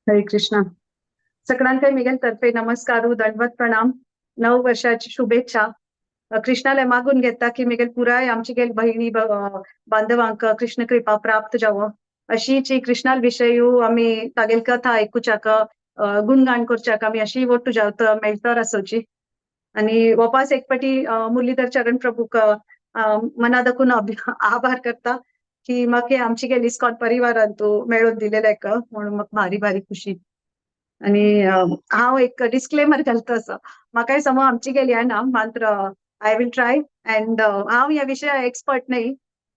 हरे Krishna. सकडांक Miguel तर्फे नमस्कार, दंडवत प्रणाम, नव वर्षाची शुभेच्छा. कृष्णाला मागून घेता की मिगेल पुराय आमची गेल बहिणी बांधवांक कृष्ण कृपा प्राप्त जावो अशीची कृष्णाल विशयू आमी तागेल कथा आयकुच्याक, गुणगान करच्याक आमी अशी ಒಟ್ಟು जावत मेळतर आसोची. आणि वापस एक पटी मुरलीधर चरण प्रभूक मनादकून आभार करता की म्हाका आमची गेली इस्कॉन परिवारान तूं मेळोवन दिलेले का म्हणून म्हाका भारी भारी खुशी. आणि हांव एक डिस्क्लेमर घालता असो, म्हाकाय समज आमची गेली ना मात्र I will try and हांव ह्या विशया एक्सपर्ट नाही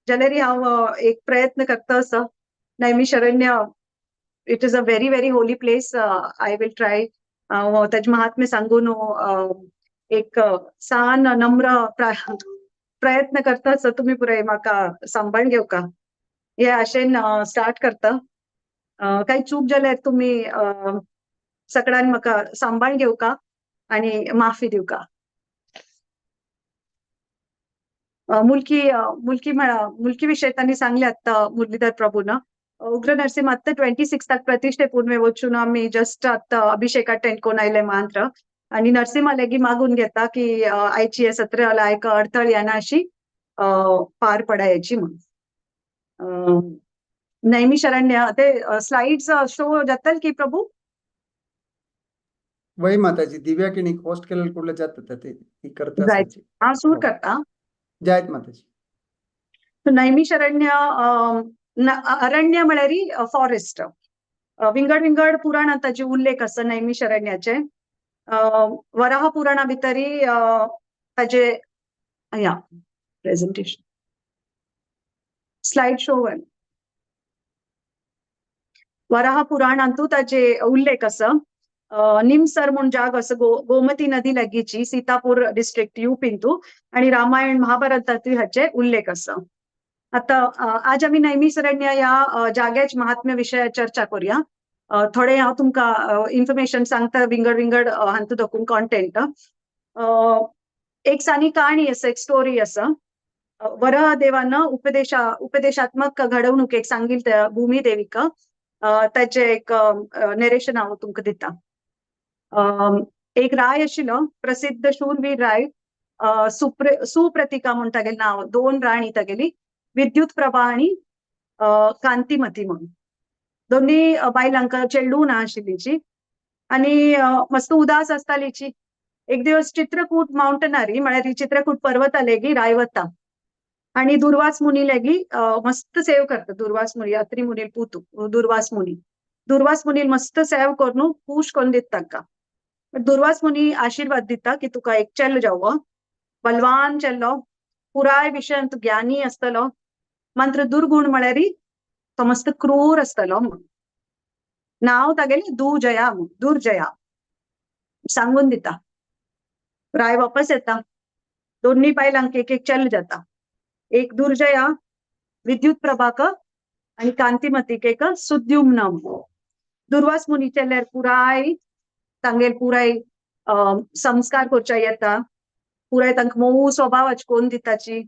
जाल्यार हांव एक प्रयत्न करता असो. Naimisharanya, it is a very very holy place. I will try हांव ताजें महात्म्य सांगून एक सान नम्र प्रयत्न करता असो. तुमी पुराय म्हाका सांबाळून घेवका हे आशेन स्टार्ट करता. काही चूक जाल्यार तुमी सगळ्यांनी म्हाका सांबाळून घेवका आणि माफी दिवका. मुलकी मुलकी मुलकी विशय तांणी सांगले आत्ता मुरलीधर प्रभून. उग्र नरसिंह आत्ता 26 प्रतिष्ठे पुनवे वचून आमी जस्ट आत्ता अभिषेक अटेंड करून आयले मांत्र. आणि नरसिंहा लेगी मागून घेता की आयची हे सत्र लायक अडथळ येना अशी पार पडायची म्हणून. नैमिषारण्य ते स्लाइड्स शो जातल की प्रभू? वय माताजी, दिव्या किणी होस्ट केलेलं कुठलं जात ते ती करता. जायत. हांव सूर करता. जायत माताजी. नैमिषारण्य, अरण्य म्हळ्यार फॉरेस्ट. विंगड विंगड पुराणांत ताजे उल्लेख आसा नैमिषारण्याचे. वराह पुराणा भितरी ताजे या प्रेझेंटेशन स्लाइड शो. वराह पुराणांतू ताजे उल्लेख आसा. निमसर म्हूण जाग आसा गोमती नदी लागींची, सीतापूर डिस्ट्रिक्ट युपींतू. आणि रामायण महाभारतांतूय हाचे उल्लेख आसा. आता आज आमी नैमिषारण्य ह्या जाग्याच महात्म्य विशयार चर्चा करूया. थोडे हांव तुमकां इन्फॉर्मेशन सांगता विंगड विंगड हातूंत दाखोवन कॉन्टेंट. एक सानी काणी आसा, एक स्टोरी आसा. वरह देवान उपदेशात्मक घडवणूक एक सांगिल त्या भूमी देवीक, ताचें एक नरेशन हांव तुमकां दिता. एक राय आशिल्लो, प्रसिद्ध शूरवीर राय, सुप्रतिका म्हूण तागेलें नांव. दोन राणी तागेली, विद्युत प्रभा आणि कांतिमती म्हणून. दोन्ही बायलांक चेडूं ना आशिल्लीची आणि मस्त उदास आसतालीची. एक दिवस चित्रकूट माउंटनारी म्हळ्यार चित्रकूट पर्वता लेगी राय वता आणि दुर्वास मुनी लेगी मस्त सेव करता. दुर्वास मुनी, अत्री मुनील पुतू दुर्वास मुनी. दुर्वास मुनील मस्त सेव करून पूश करून दिता तांकां. दुर्वास मुनी आशीर्वाद दिता की तुका एक चेल्लो जावो, बलवान चेल्लो, पुराय विशयांत ज्ञानी आसतलो, मात्र दुर्गुण म्हळ्यार तो मस्त क्रूर आसतलो म्हणून. नांव तागेलें दुर्जया म्हूण, दुर्जया सांगून दिता. राय वापस येता. दोन्ही बायलांक एक एक चेल्ल जाता. एक दुर्जया विद्युत प्रभाक आणि कांतिमतीक एक सुद्युम्न. दुर्वास मुनी चेल्यार पुराय तांगेल पुराय संस्कार करच्या येता. पुराय तांकां मोव स्वभावाची कोण दिताची,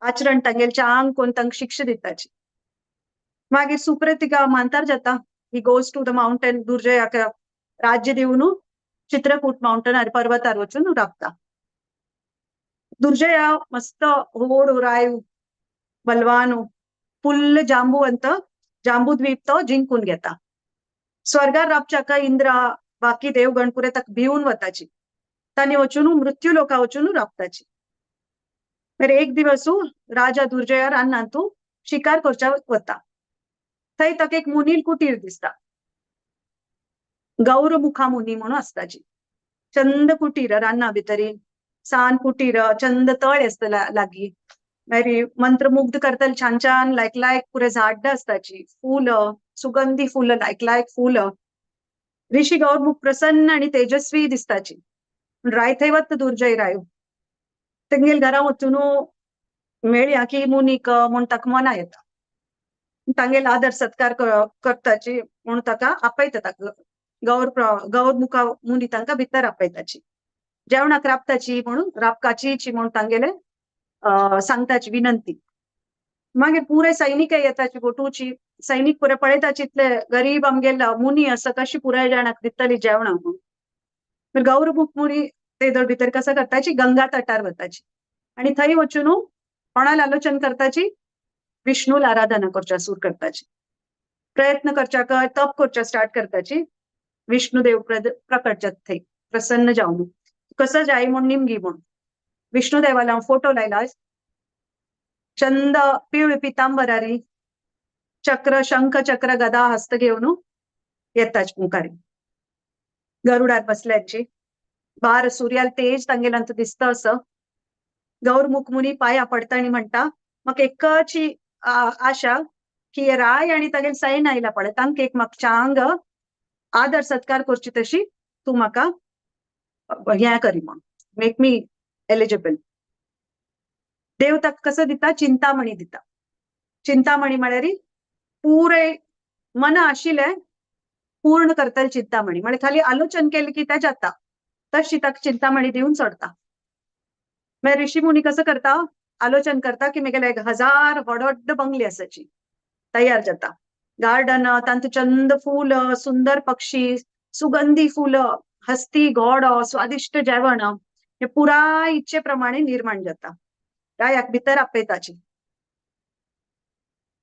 आचरण तांगेल चांग कोण तांकां शिक्षा दिताची. मागीर सुप्रतिका मांतार जाता. He goes to the mountain. दुर्जयाक राज्य दिवन चित्रकूट माउंटनार पर्वतार वचून राबता. दुर्जया मस्त व्हड राय, बलवान, फुल्ल जांबुवंत जांबूद्वीप तो जिंकून घेता. स्वर्गार राबच्याक इंद्रा बाकी देवगण पुरे ताका भिवून वताची. तांणी वचून मृत्यू लोका वचून राबताची. मागीर एक दिवस राजा दुर्जया रानांतू शिकार करच्या वता. थंय ताका एक मुनील कुटीर दिसता. गौरमुखा मुनी म्हणून आसताची. चंद कुटीर रान्ना भितरी, सान कुटीर, चंद तळ आसता लागीं. मागीर मंत्रमुग्ध करतले छान छान लायक लायक पुरे झाड आसताची, फुलं, सुगंधी फुलं, लायक लायक फुलं. ऋषी गौरमुख प्रसन्न आणि तेजस्वी दिसताची. राय थंय वता दुर्जय राय. तेंगेल घरा वचून मेळया की मुनीक म्हूण ताका मना येता. तांगेल आदर सत्कार करताची म्हूण ताका आपयता. ताका गौरमुखा मुनी तांकां भितर आपयताची. जेवणाक राबताची म्हणून, राबकाची म्हणून तांगेले सांगताची विनंती. मागीर पुरे सैनिक येताची गोटूची सैनिक पुरे पळयताची इतले गरीब आमगेल मुनी आसा कशी पुराय जाणाक दितली जेवणां म्हणून. मागीर गौरमुख मुनी ते दळ भितर कसं करताची गंगा तटार वताची आणि थंय वचून कोणाला आलोचन करताची, विष्णूला आराधना करच्या सूर करताची, प्रयत्न करच्याक तप करच्या स्टार्ट करताची. विष्णुदेव प्रकट जात थंय प्रसन्न जावन कसं जाय म्हूण निमगी म्हूण विष्णुदेवाला फोटो लायला, चंद पिवळी पितांबरारी चक्र शंख चक्र गदा हस्त घेऊन येताच मुखारी गरुडार बसल्याची बार सूर्याला तेज तांगेलांत दिसतं असं. गौरमुख मुनी पाया पडता आणि म्हणता मग एकची आशा की राय आणि तागेल सैन आयला पळय तांकां एक म्हाका चांग आदर सत्कार करची तशी तूं म्हाका हें करी म्हूण, मेक मी एलिजिबल. देव ताका कसो दिता, चिंतामणी दिता. चिंतामणी म्हळ्यार पुरे मन आशिल्लें पूर्ण करतले चिंतामणी, म्हळ्यार खाली आलोचन केलें की तें जाता, तशी ताका चिंतामणी दिवन सोडता. मागीर ऋषी मुनी कसो करता, आलोचन करता की म्हगेले 1000 व्हड व्हड बंगले आसाची तयार जाता, गार्डन, तांतू चंद फूल, सुंदर पक्षी, सुगंधी फुलं, हस्ती, घोडो, स्वादिश्ट जेवण हे पुराय इच्छे प्रमाणे निर्माण जाता. रायाक भितर आपयताची,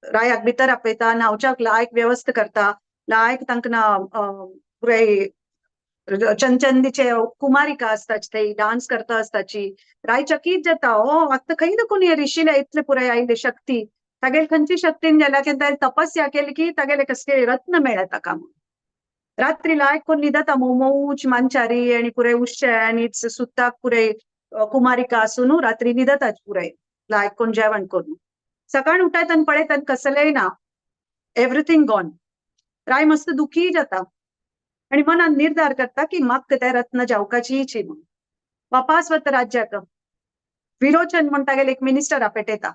रायाक भितर आपयता, न्हावच्याक लायक व्यवस्था करता, लायक तांकां पुराय चंदचंदीचे कुमारिका आसताची थंय डान्स करता आसताची. राय चकीत जाता, ओ आतां खंय देखून हे ऋषीला इतले पुराय आयले शक्ती, तागेले खंयची शक्तीन गेल्या की ताणें तपस्या केली की तागेले कसले रत्न मेळ्ळा ताका म्हणून. रात्री लायक कोण न्हिदता मोव मोवच मांचारी आनी पुराय उश्शे आनी सुताक पुराय कुमारिका आसून रात्री न्हिदतात पुराय लायक कोण जेवण करून. सकाळ उठायत आनी पळयतात आनी कसलेय ना, एवरीथींग गॉन. राय मस्त दुखी जाता आणि मनान निर्धार करता की म्हाका तें रत्न जावकाचीच म्हणून. वापास वता राज्याक. विरोचन म्हण तागेले एक मिनिस्टर आपयता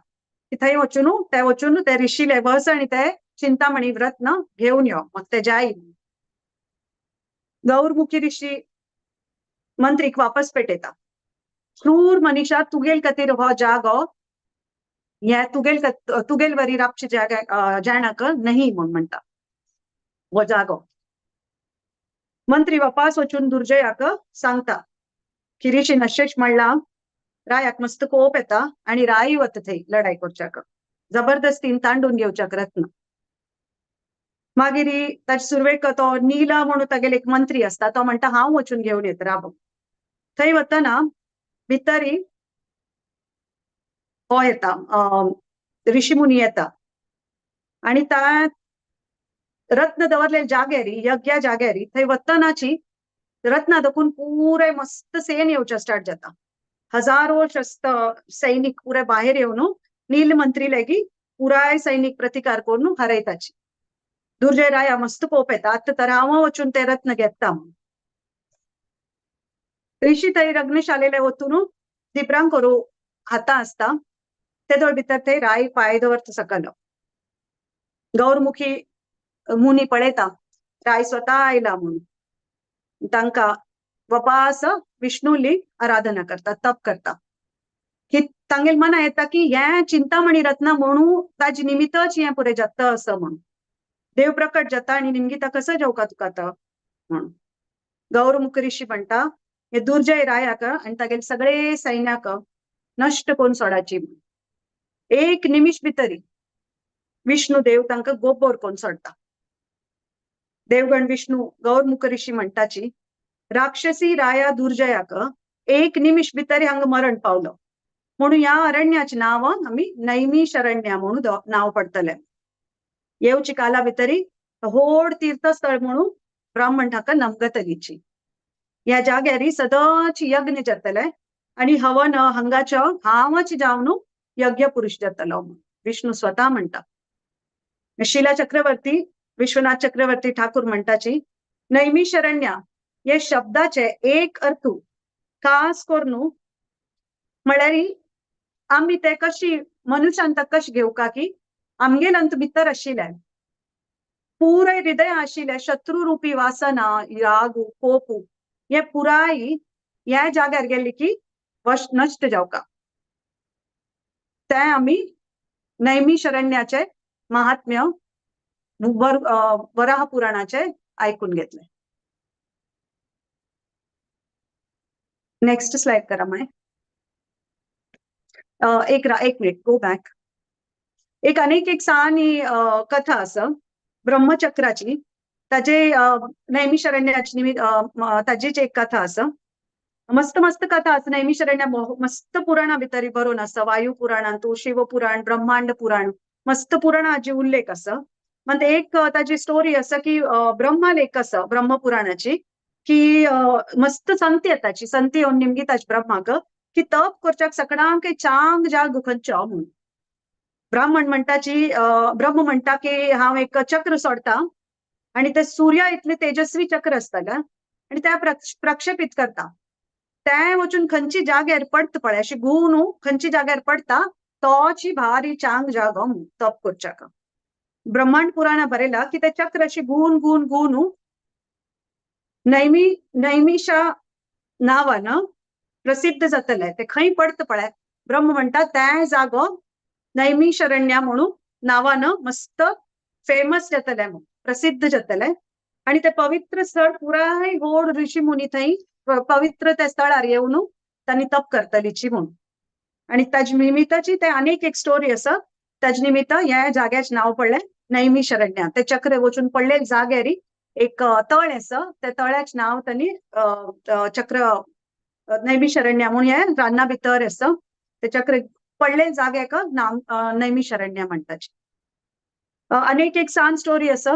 की थंय वचून ते वचून ते ऋषीले वच आणि ते चिंतामणी रत्न घेवन यो, म्हाका ते जाय. गौरमुखी ऋषी मंत्रीक वापस पेटयता, क्रूर मनीषा तुगेल खातीर हो जागो हे तुगेल तुगेल वरी राबचे जाग्या जाणाक नहीं म्हूण म्हणटा हो जागो. मंत्री वापास वचून दुर्जयाक सांगता की ऋषीन अशेंच म्हणलां. रायाक मस्त कोप येता आणि राय वता थंय लढाई करच्याक, जबरदस्तीन तांडून घेवच्याक रत्न. मागीर ताचे सुरवेक तो नीला म्हणून तागेले एक मंत्री आसता, तो म्हणटा हांव वचून घेवन येता राव. थंय वतना भितरी हो येता, ऋषी मुनी येता आणि त्या रत्न दवरलेल्या जाग्यारी, यज्ञ जाग्यारी थंय वतनाची रत्ना दाखून पुरे मस्त सेन येवच्या स्टार्ट जाता. हजारो शस्त्र सैनिक पुरे बाहेर येवन नील मंत्री लेगी पुराय सैनिक प्रतिकार करून हरयताची. दुर्जय राया मस्त कोप येता, आतां तर हांव वचून ते रत्न घेता म्हणून. ऋषी थंय लग्नशालेले वचून दिब्रांक करू हाता आसता तेदोळ भितर ते राय पांय दवरता सकल. गौरमुखी मुनी पळयता राय स्वता आयला म्हणून, तांकां वपास विष्णुली आराधना करता, तप करता की तांगेल मना येता की हें चिंतामणी रत्न म्हणू ताजे निमित्तच हें पुरें जाता असं म्हणून. देव प्रकट जाता आणि निमगिता कसं जेवका तुका आतां म्हणून. गौरमुख ऋषी म्हणटा हे दुर्जय रायाक आणि तागेले सगळे सैन्याक नश्ट करून सोडाची. एक निमिश भितरी विष्णू देव तांकां गोबोर करून सोडटा. देवगण विष्णू गौरमुख ऋषी म्हणटाची राक्षसी राया दुर्जयाक एक निमिश भितरी हांगा मरण पावलो म्हणून ह्या अरण्याचे नांव आमी नैमिषारण्य म्हणून नांव पडतलें. येवची काला भितरी व्हड तीर्थस्थळ म्हणून ब्राह्मण ताका नमगतलीची. ह्या जाग्यारी सदांच यज्ञ जातले आणि हवन हांगाचो हांवच जावन यज्ञ पुरुष जातलो म्हणून विष्णू स्वता म्हणटा. शिला चक्रवर्ती विश्वनाथ चक्रवर्ती ठाकूर म्हणटाची नैमिषारण्य हे शब्दाचे एक अर्थ खास करून म्हळ्यार आमी ते कशी मनुष्यान ताका कशें घेवका की आमगेल्यांत भितर आशिल्लें पुराय हृदय आशिल्लें शत्रू रुपी वासना रागू कोपू हे पुराय ह्या जाग्यार गेले की वश नश्ट जावका, तें आमी नैमिशरण्याचे महात्म्य वराह पुराणाचे ऐकून घेतले. नेक्स्ट स्लाइड करा माय. एक एक मिनिट, गो बॅक. एक अनेक एक सानी कथा आसा ब्रह्मचक्राची. ताजे नैमिशरण्याची निमित्त ताजीच एक कथा आसा. मस्त मस्त कथा आसा नैमिशरण्या, मस्त पुराणा भितर बरोवन आसा. वायू पुराणांतू, शिव पुराण, ब्रह्मांड पुराण, मस्त पुराणाची उल्लेख आसा. मात एक ताजी स्टोरी आसा की ब्रह्मालेख आसा ब्रह्मपुराणाची की मस्त संती येताची. संती येवन निमगी ताजी ब्रह्माक की तप करच्याक सकडांक चांग जाग खंयचो म्हणून. ब्राह्मण म्हणटाची, ब्रह्म म्हणटा की हांव एक चक्र सोडता आणि ते सूर्या इतले तेजस्वी चक्र आसताले आणि त्या प्रक्षेपित करता. ते वचून खंयची जाग्यार पडटा पळय, अशी घुंव न्हू, खंयची जाग्यार पडटा तोची भारी चांग जागो म्हणून तप करच्याक. ब्रह्मांड पुराणा बरयला की ते चक्र अशी घुंवून घुंवून घुंवून नैमिषा नावान प्रसिद्ध जातले. ते खंय पडटा पळय, ब्रह्म म्हणटा त्या जागो नैमिशरण्या म्हणून नावान मस्त फेमस जातले म्हणून, प्रसिद्ध जातले. आणि ते पवित्र स्थळ पुराय गोड ऋषी मुनी थंय पवित्र त्या स्थळार येवन तांणी तप करतलीची म्हणून. आणि ताजे निमित्ताची ते अनेक एक स्टोरी आसा. ताजे निमित्त ह्या जाग्याचे नाव पडलें नैमिशरण्या. ते चक्र वचून पडले जाग्यारी एक तळ आसा, त्या तळ्याचे नाव तांणी चक्र नैमिशरण्या म्हणून. हे रान्ना भितर आसा. ते चक्र पडले जाग्याक नाम नैमिशरण्या म्हणटाचे. अनेक एक सान स्टोरी आसा.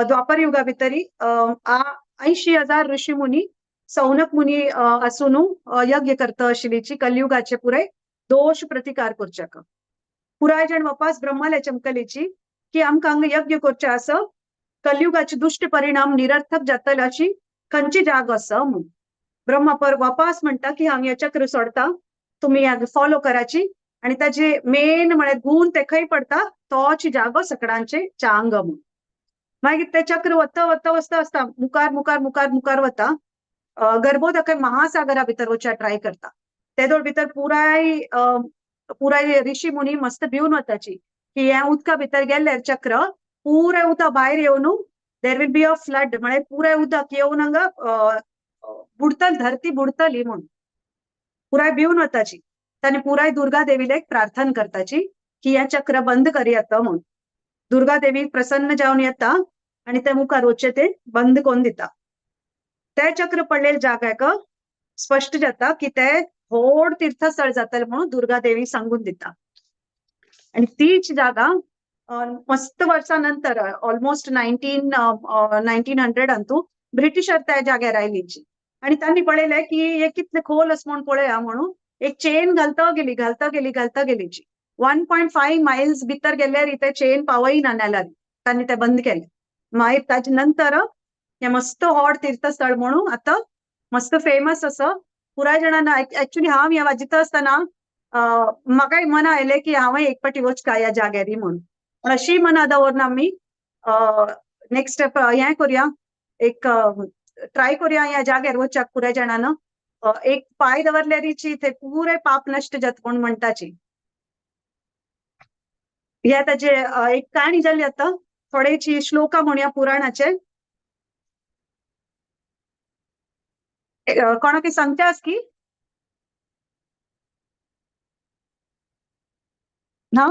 द्वापर युगा भितरी 80,000 ऋषी मुनी सौनक मुनी आसून यज्ञ करता आशिल्लीची कलयुगाचे पुराय दोश प्रतिकार करच्याक. पुराय जण वापास ब्रह्माले चमकलीची की आमकां हांगा यज्ञ करचे आसा, कलयुगाचे दुश्ट परिणाम निरर्थक जातले अशी खंयची जाग आसा म्हणून. ब्रह्मा पर वापास म्हणटा की हांव हे चक्र सोडता, तुमी फॉलो कराची आणि ताजे मेन म्हळ्यार गुण ते खंय पडटा तोची जागो सकडांचे चांग म्हणून. मागीर ते चक्र वता वता वता आसता मुखार मुखार मुखार मुखार वता, गर्भोदक महासागरा भितर वचच्या ट्राय करता. तेदोळ भितर पुराय पुराय ऋषी मुनी मस्त भिवन वताची की हे उदका भितर गेल्ले चक्र पुराय उदक भायर येवन there will be a flood, म्हळ्यार पुराय उदक येवन हांगा बुडतल, धरती बुडतली म्हणून पुराय भिवन वताची. तांणी पुराय दुर्गा देवीला एक प्रार्थना करताची की हे चक्र बंद करयात म्हणून. दुर्गा देवी प्रसन्न जावन येता आणि ते मुखार वचचे ते बंद करून दिता. ते चक्र पडलेले जाग्याक स्पश्ट जाता की ते व्हड तीर्थस्थळ जातले म्हणून दुर्गा देवी सांगून दिता. आणि तीच जागा मस्त वर्सां नंतर ऑलमोस्ट 1900 अंतू ब्रिटिशर त्या जाग्यार आयलीची आणि तांणी पळयलें की हे कितले खोल आसा म्हणून पळया म्हणून एक चेन घालता गेली, घालता गेली, घालता गेलीची. 1.5 मायल्स भितर गेल्यार ते चेन पावयना नेल्यार तांणी ते बंद केले. मागीर ताजे नंतर हे मस्त व्हड तीर्थस्थळ म्हणून आतां मस्त फेमस आसा. पुराय जाणांना एक्चुअली हांव हें वाजिता आसतना म्हाकाय मना आयलें की हांवूय एक फावटी वचका ह्या जाग्यारी म्हणून. पण अशी मना दवरून आमी नेक्स्ट हें करुया, एक ट्राय करुया ह्या जाग्यार वचच्याक पुराय जाणांना. एक पांय दवरल्यारीची ते पुराय पाप नश्ट जाता म्हूण म्हणटाची. ह्या ताजे एक काणी जाली. आतां थोडेची श्लोका म्हणया पुराणाचे. कोणाक सांगचे आस की ना?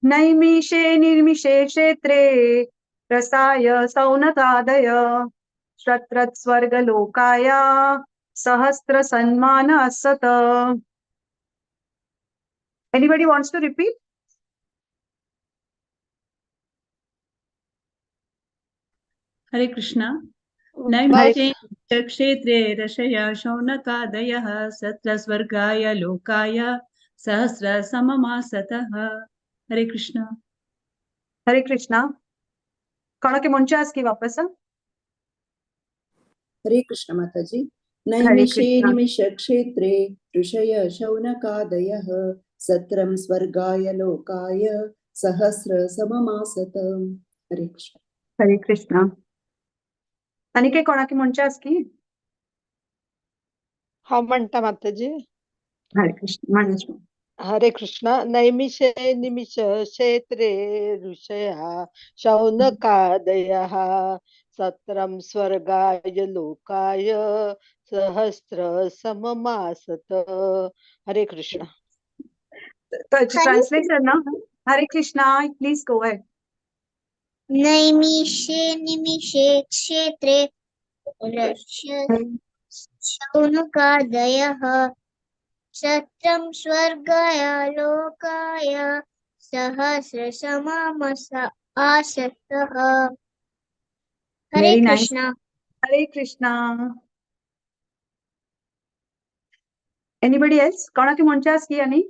नैमिषे निर्मिषे क्षेत्रे रसाय सौनकादय श्रत्रत् स्वर्गलोकाय सहस्र सन्मान असत. Anybody wants to repeat? Hare Krishna. नैमिषे क्षेत्रे ऋषय शौनकादयः सत्र स्वर्गाय लोकाय सहस्र सममासतः. हरे कृष्णा. हरे कृष्णा. कोणाके म्हणचे आस की वापस? हरे कृष्ण माताजी. हरे नैमिषे कृष्णा. निमिष क्षेत्रे ऋषय शौनकादयः सत्रं स्वर्गाय लोकाय सहस्र सममासत. हरे कृष्ण. हरे कृष्णा. आनी काही कोणाके म्हणचे आस की? हांव म्हणटा माताजी. हरे कृष्ण मानस. हरे कृष्ण. नैमिषे निमिष क्षेत्रे ऋषयः शौनकादयः सत्रं स्वर्गाय लोकाय सहस्र सममासत. हरे कृष्ण. ट्रान्सलेशन ना. हरे कृष्णा, प्लीज गो अहेड. नैमिषे निमिषे क्षेत्रे शौनकादयः सत्रं स्वर्गाय लोकाय सहस्रसमामस आसतः. हरे Very nice. Krishna. Hare Krishna. Anybody else? कोणाकी म्हणचे आस की आनी?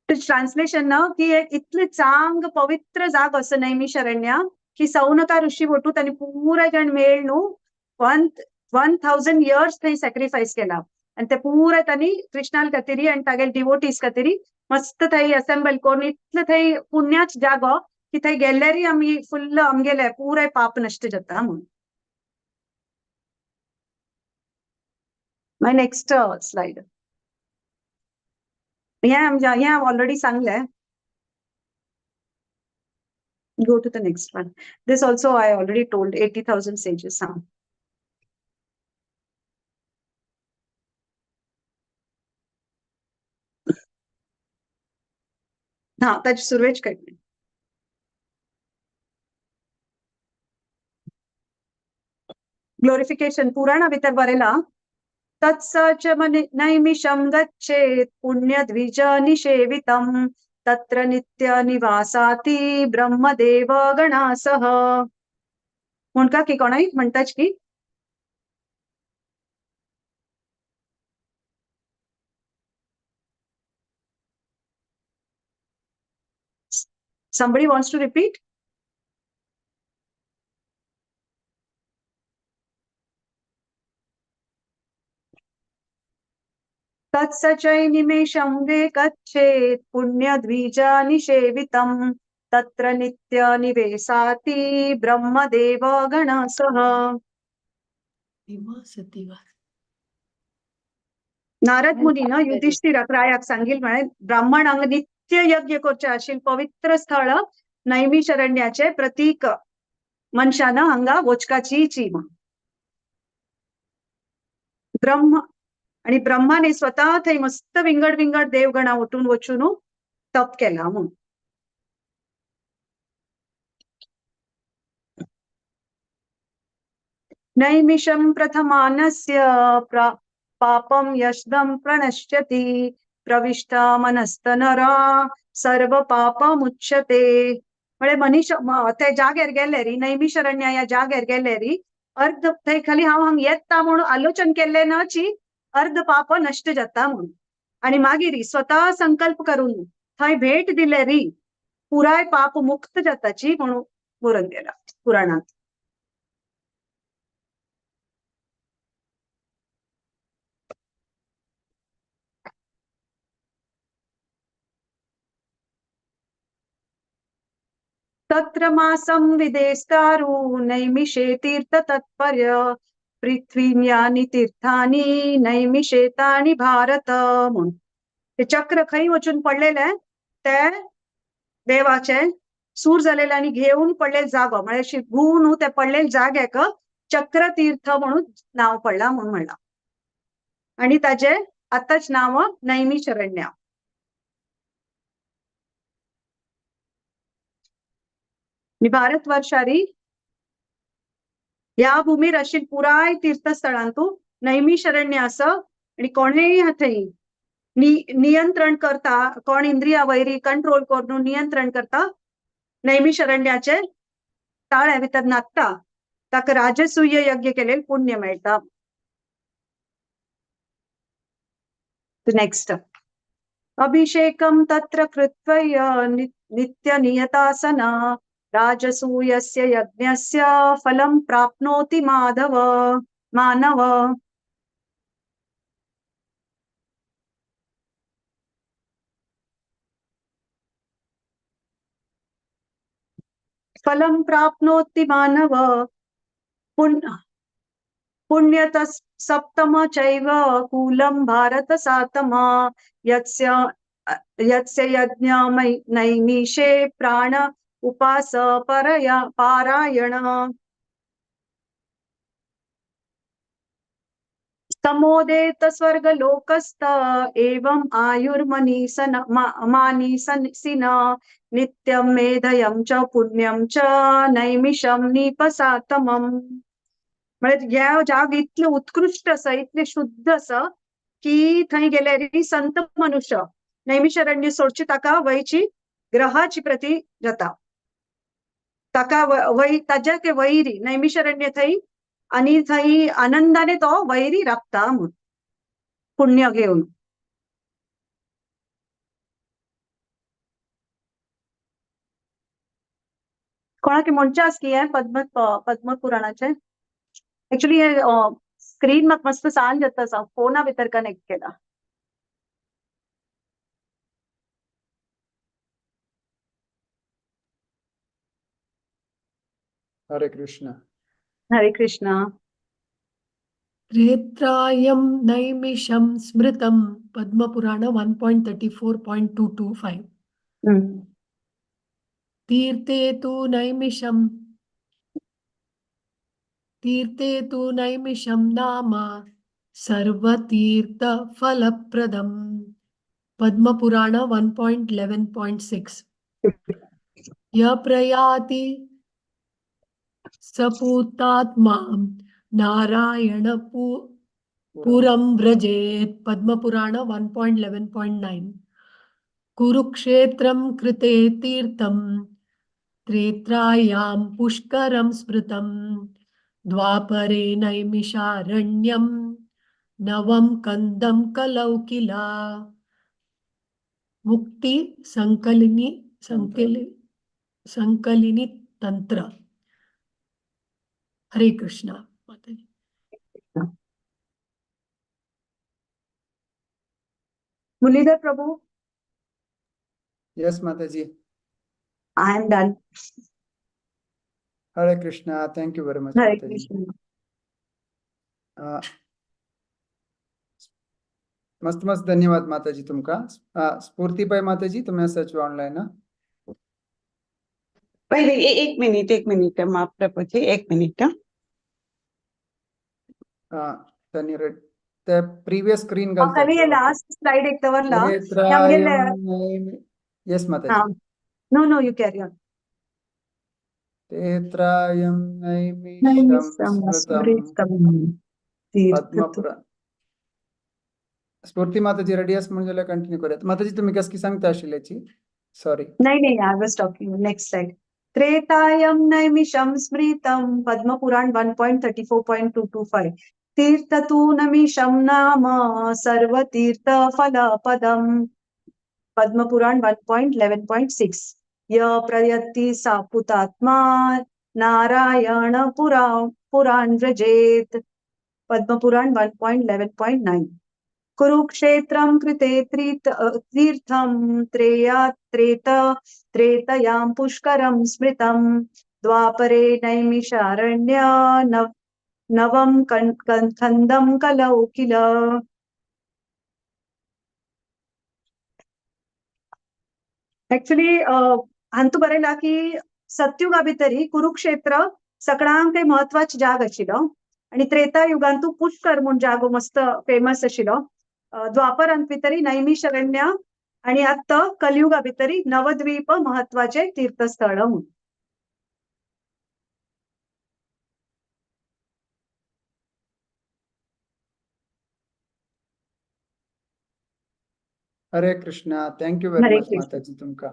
ट्रान्सलेशन ना की एक इतले चांग पवित्र जाग असं नैमिषारण्य की सौनका ऋषी बोटू त्यांनी पुराय जण मेळ न्हू 1000 इयर्स थंय सॅक्रिफायस केला आणि ते पुराय त्यांनी कृष्णाल खातीर आणि तागेले डिवोटीज खातीर मस्त थंय असेंबल करून इतले थंय पुण्याच जागो की थंय गेल्यारय आमी फुल्ल आमगेले पुराय पाप नश्ट जाता म्हणून. मागीर नेक्स्ट स्लायड. हे आमच्या हे हांव ऑलरेडी सांगलें. Go to the next one. This also I already told, 80,000 sages. Huh? हा, त्याची सुरुवेच कळली. ग्लोरिफिकेशन पुराणा भितर बरयला, तत्स च नैमिषं गच्छेत् पुण्यद्विज निषेवितं तत्र नित्य निवासाति ब्रह्मदेव गणासह. म्हणका की कोणाय म्हणटाच की Somebody wants to repeat? तत्सचैनिमेषं गच्छेत् पुण्यद्विजनिषेवितं तत्र नित्य निवेसाति ब्रह्मदेव गणसह. नारद मुनी न युधिष्ठिराक रायाक सांगील म्हळें, ब्राह्मणांक नित्य यज्ञ करचे आशिल पवित्र स्थळ नैमिषारण्याचे प्रतीक मनशान हांगा वचकाची ची म्हण. ब्रह्म आणि ब्रह्माने स्वतः थंय मस्त विंगड विंगड देवगणा उठून वचून तप केला म्हणून. नैमिषं प्रथमानस्य पापं यशदं प्रणश्यति प्रविष्ट मनस्तनरा सर्व पापमुच्यते. म्हळे मनीष ते जाग्यार गेले री, नैमिषारण्य ह्या जाग्यार गेले री, अर्ध थंय खाली हांव हांग येता म्हणून आलोचन केल्लें ना ची अर्ध पाप नश्ट जाता म्हणून. आणि मागीर स्वतः संकल्प करून थंय भेट दिले री पुराय पाप मुक्त जाताची म्हणून बरोवन गेला पुराणांत. तत्र मासं विदेस्तारु नैमिषे तीर्थ तत्पर्य पृथ्वीन्यानि तीर्थानि नैमिषेतानि भारत म्हणून. ते चक्र खंय वचून पडलेले ते देवाचे सूर जालेले आणि घेऊन पडलेले जागो म्हळ्यार अशी घुंवून न्हू ते पडलेले जाग्याक चक्रतीर्थ म्हणून नांव पडला म्हणून म्हणलां. आणि ताजे आतांच नांव नैमिषारण्य. आणि भारतवर्षारी ह्या भूमीर आशिल्ल पुराय तीर्थस्थळांतू नैमिषारण्य आसा आणि कोणेय थंय नियंत्रण करता, कोण इंद्रिया वैरी कंट्रोल करून नियंत्रण करता नैमिषारण्याचे ताळ्या भितर नाचता ताका राजसूय यज्ञ केलेले पुण्य मेळटा. नेक्स्ट. अभिषेकं तत्र कृत्वय नित्य नियतासन राजसूयस्य यज्ञस्य फलं प्राप्नोति माधव मानव. फलं प्राप्नोति मानव. पुण्यतस् सप्तम चैव कुलं भारत सातम यस्य यस्य यज्ञमय नैमिषे प्राण उपास परया पारायण। समोदेत स्वर्गलोकस्थ एवं आयुर्मनीसन मानीसन नित्यं मेधयं च पुण्यं च नैमिषं निपसातमं। म्हणजे ह्या जाग इतले उत्कृष्ट आसा, इतले शुद्ध आसा की थंय गेल्यार संत मनुष्य नैमिषारण्य सोडची ताका वयची ग्रहाची प्रती जाता, ताका वै ताज्या ते वैरी नैमिषारण्य थंय आनी थंय आनंदाने तो वैरी राबता म्हूण पुण्य घेवन। कोणाक म्हणचें आस की हें पद्मपुराणाचें एक्चुअली हे स्क्रीन म्हाका मस्त सान जाता आसा, फोना भितर कनेक्ट केला। हरे कृष्ण। हरे कृष्ण। त्रेत्रायं नैमिषं स्मृतं पद्मपुराण 1.34.225। तीर्थे तु नैमिषं, तीर्थे तु नैमिषं नाम सर्वतीर्थफलप्रदम्। पद्मपुराण 1.11.6। य प्रयाति सपूतात्मा नारायण पुरं व्रजेत्। पद्मपुराण 1.11.9। कुरुक्षेत्रं कृते तीर्थं त्रेत्रायां पुष्करं स्मृतं द्वापरे नैमिषारण्यं नवं कंदं कलौ किल। मुक्ति संकलिनी संकलिनी तंत्र। हरे कृष्णा माताजी। Muralidhar Prabhu. Yes Mataji. I am done. Hare Krishna, thank you very much Hare Mataji. Krishna. मस्त मस्त धन्यवाद माताजी तुमका। स्फूर्ती पाय माताजी तुम्ही असाच ऑनलाइन। पहिले एक मिनिट, एक मिनिट महाप्रभूजी, एक मिनिट। त्यांनी ते प्रीवियस स्क्रीन खाली लास्ट स्लाइड एक दवरला। येस माताजी। No no you carry on. तेत्रायं नैमिषं स्मृतं Padma Purana. स्फूर्ती माताजी रेडी आस म्हणून जाल्यार कंटिन्यू करूया। माताजी तुम्ही कस की सांगता आशिल्ल्याची, सॉरी। नाही नाही, I was talking next slide. त्रेतायं नैमिषं स्मृतं Padma Purana 1.34.225। तीर्थतु नमिषं नाम सर्वतीर्थफलपदं। पद्मपुराण 1.11.6। य प्रयति सापुतात्मा नारायण पुराण व्रजेत। पद्मपुराण 1.11.9। कुरुक्षेत्रं कृते तीर्थं त्रेतयां पुष्करं स्मृतं द्वापरे नैमिषारण्य नवं खंदं कलौ किल। एक्चुअली हांतू बरयला की सत्युगा भितरी कुरुक्षेत्र सगळ्यांक महत्वाची जाग आशिल्लो आणि त्रेता युगांतू पुष्कर म्हूण जागो मस्त फेमस आशिल्लो। द्वापरांत भितरी नैमिषारण्य आणि आत्ता कलयुगा भितरी नवद्वीप महत्वाचे तीर्थस्थळ म्हणून। Hare Krishna, thank you very much Mataji तुमका।